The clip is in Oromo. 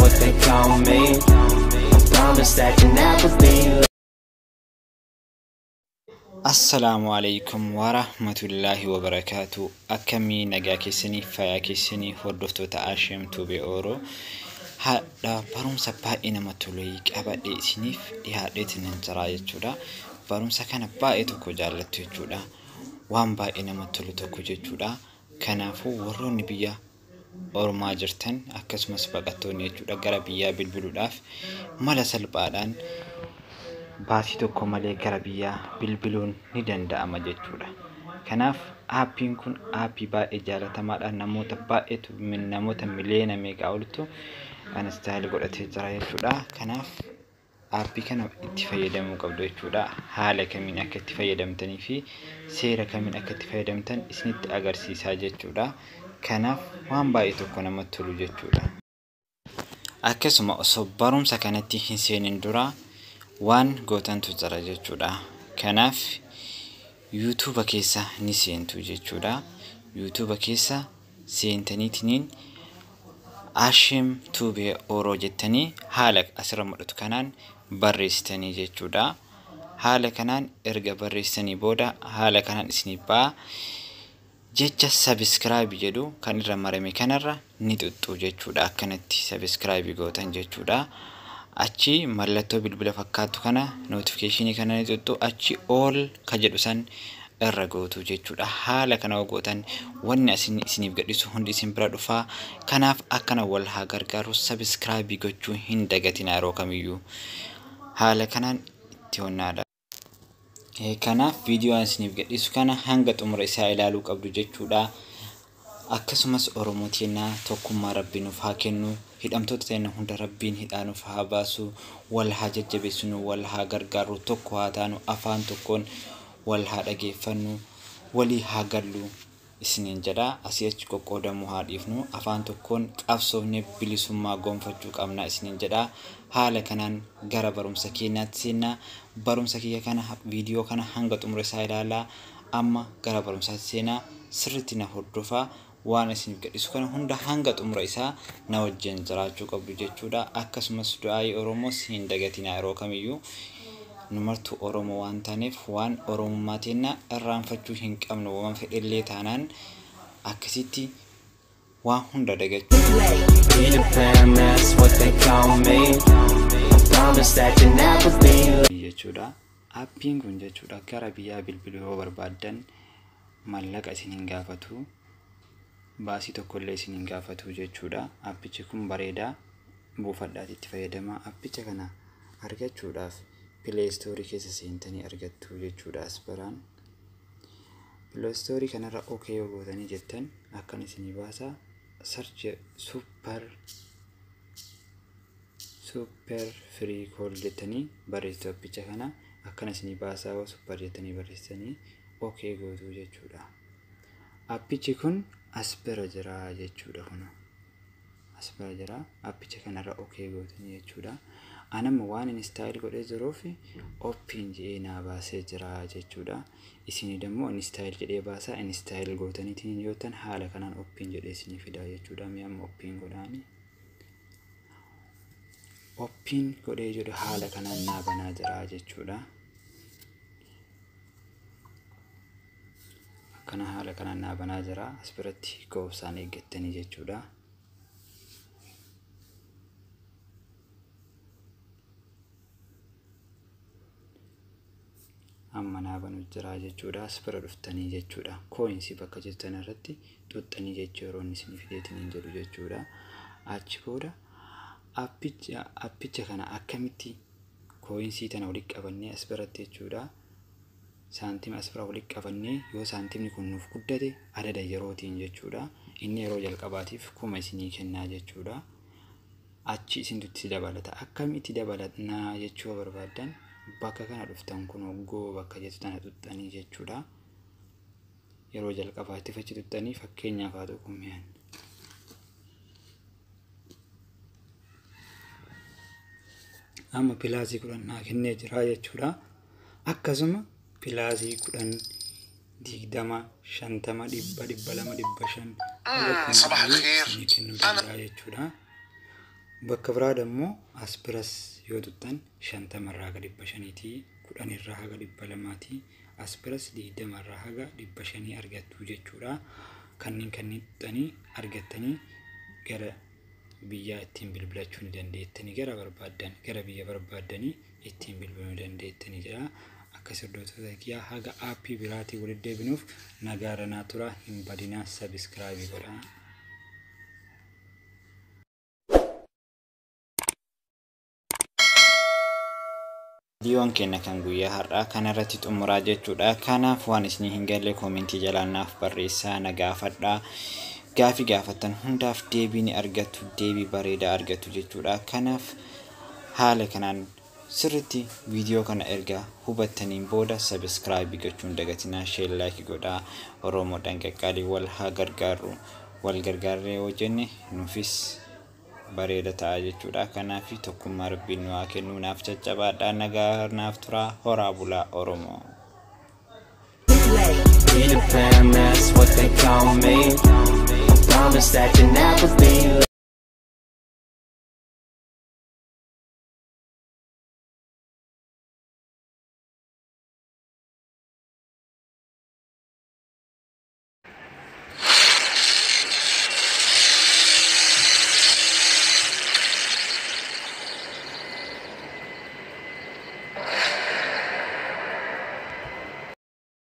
what they call me. I promise that you'll never be. Assalaamu alaikum warahmatullaahi wabarakaatu. Akkamii nagaa keessanii, fayyaa keessanii, hordoftoota Asheem Tuubee Ooroo? Haadha barumsa baay'ee namatti tolu qabadhee isiniif dhiyaadheetiin hin jira jechuudha. Barumsa kana baay'ee tokko jaallattu jechuudha. Waan baay'ee namatti tolu tokko jechuudha. Kanaafuu warroonni biyya ormaa jirtan, akkasumas baqattoonni jechuudha, gara biyyaa bilbiluudhaaf mala salphaadhaan baasii tokko malee gara biyyaa bilbiluun ni danda'ama jechuudha. Kanaaf aappiin kun aappii baay'ee jaalatamaadha. Namoota baay'eetu, namoota miliyoona meeqaa oltu install godhatee jira jechuudha. Kanaaf aappii kana itti fayyadamuu qabdu jechuudha. Haala kamiin akka itti fayyadamtanii fi seera kamiin akka itti fayyadamtan isinitti agarsiisaa jechuudha. Kanaaf waan baay'ee tokko namatti tolu jechuudha. Akkasuma osoo barumsa kanatti hin seenin dura waan gootantu jira jechuudha. Kanaaf yuutuuba keessa ni seentu jechuudha. Yuutuuba keessa seentaniitiniin Asheem Tuubee Ooroo jettanii haala asirra mul'atu kanaan barreessitanii jechuudha. Haala kanaan erga barreessitanii booda haala kanaan isiniif ba'a. Jecha subscribe jedhu kan irra marame kanarra ni xuxxu jechuudha. Akkanatti subscribe gootan jechuudha. Achi mallattoo bilbila fakkaatu kana, notification kana ni xuxxu. Achi all ka jedhu san irra gootu jechuudha. Haala kana gootan wanni asin isiniif gadhiisu hundi isin bira dhufaa. Kanaaf akkana wal haa gargaaru, subscribe gochuu hin dagatina yeroo kamiyyuu. Haala kanaan itti honnaadha. Kanaaf viidiyoo isiniif gadhiisu kana hanga xumura isaa ilaaluu qabdu jechuudha. Akkasumas Oromoo teenaa tokkummaa Rabbi nuuf haa kennu. Hidhamtoota teenya hunda Rabbiin hidhaa nuuf haa baasu. Wal haa jajjabeessinu, wal haa gargaarru, tokko haa taanu, afaan tokkoon wal haa dhageeffannu, walii haa gallu isiniin jedha. Asii achi qoqqoodamuu haa dhiifnu. Afaan tokkoon qabsoofnee bilisummaa gonfachuu qabna isiniin jedha. Haala kanaan gara barumsa keenyaatti seennaa. Barumsa kiyya kana, viidiyoo kana hanga xumura isaa ilaalaa. Amma gara barumsaatti seenaa, sirriitti na hordofaa. Waan isiniif gadhiisu kana hunda hanga xumura isaa na wajjin jiraachuu qabdu jechuudha. Akkasumas du'aayii Oromoos hin dagatinaa yeroo kamiyyuu. Nu martuu Oromoo waan taaneef waan Oromummaa teenya irraanfachuu hin qabnu, waan fedhellee taanaan akkasitti waan hunda dagachuu. Peter Pan, that's what they call me. I promise that you'll never be. Jechuudha. Aappiin kun jechuudha gara biyyaa bilbiluu yoo barbaaddan mallaqa isin hin gaafatu. Baasii tokkollee isin hin gaafatu jechuudha. Aappichi kun bareedaa, buufadhaati itti fayyadama. Aappicha kana argachuudhaaf Play Store keessa seentanii argattu jechuudha as biraan. Play Store kanarra OK yoo gootanii jettan akkan isinii baasa. Search super free call jettanii barreessitu. Appicha kana akkana isinii baasaa, yoo super jettanii barreessitanii OK gootu jechuudha. Appichi kun as bira jira jechuudha kun. As bira jira. Appicha kanarra OK gootanii jechuudha. Anamma waan install godhee jiruuf open jedhee naa baasee jira jechuudha. Isin immoo install jedhee baasaa, install gootaniitiin yoo ta'an haala kanaan open jedhee isinii fidaa jechuudha. Mee amma open godhaani. Open godhee jedhu haala kanaan naa banaa jira jechuudha. Akkana haala kanaan naa banaa jira. As biratti goobsaan eeggattanii jechuudha. Amma naa banu jira jechuudha. As bira dhuftanii jechuudha. Coins bakka jirtan irratti xuxxanii jechuu yeroo inni isinii fideetiin hin jedhu jechuudha. Achi booda appicha kana akkamitti coins tana walitti qabannee as biratti jechuudha. Saantima as bira walitti qabannee yoo saantimni kun nuuf guddate adada yerootiin jechuudha. Inni yeroo jalqabaatiif 1000 isinii kennaa jechuudha. Achi isintu itti dabalata. Akkamitti dabalatnaa jechuu barbaaddan bakka kana dhuftan kun go bakka jettu tana xuxxanii jechuudha. Yeroo jalqabaatiif achi xuxxanii, fakkeenyaaf haa ta'u mi'aan. Amma plus 10 naa kennee jira jechuudha. Akkasuma plus 10, 20, 50, 100, 200, 500 صباح الخير. Isinii kennuu danda'a jechuudha. Bakka biraa immoo as biras yoo tuqxan 50 irraa haga 500ti, 10 irraa haga 200ti, as biras 20 irraa haga 500 argattu jechuudha. Kanneen tuqxanii argattanii gara biyyaa ittiin bilbilachuu ni dandeettanii, gara barbaaddan, gara biyya barbaaddanii ittiin bilbiluu ni dandeettanii jedha. Akkas hordoftoota kiyyaa, haga aappii biraatii walitti deebinuuf nagaarra naa tura, hin badinaa, subscribe godhaa. Viidiyoon keenya kan guyyaa har'aa kanarratti xumuraa jechuudha. Kanaaf waan isinii hin galle koomentii jalaan naaf barreessaa, na gaafadhaa. Gaafii gaafattan hundaaf deebii ni argattu, deebii bareedaa argattu jechuudha. Kanaaf haala kanaan sirriitti viidiyoo kana erga hubattaniin booda subscribe gochuun dagatinaa, share, like godhaa. Oromoodhaan qaqqaalii wal haa gargaarru. Wal gargaarree yoo jenne nuufis bareeda ta'a jechuudha. Kanaaf tokkummaa Rabbiin nu haa kennu, naaf caccabaadhaa, nagaa naaf turaa, horaa bulaa Oromoo. Peter Pan, that's what they call me. I promise that you'll never be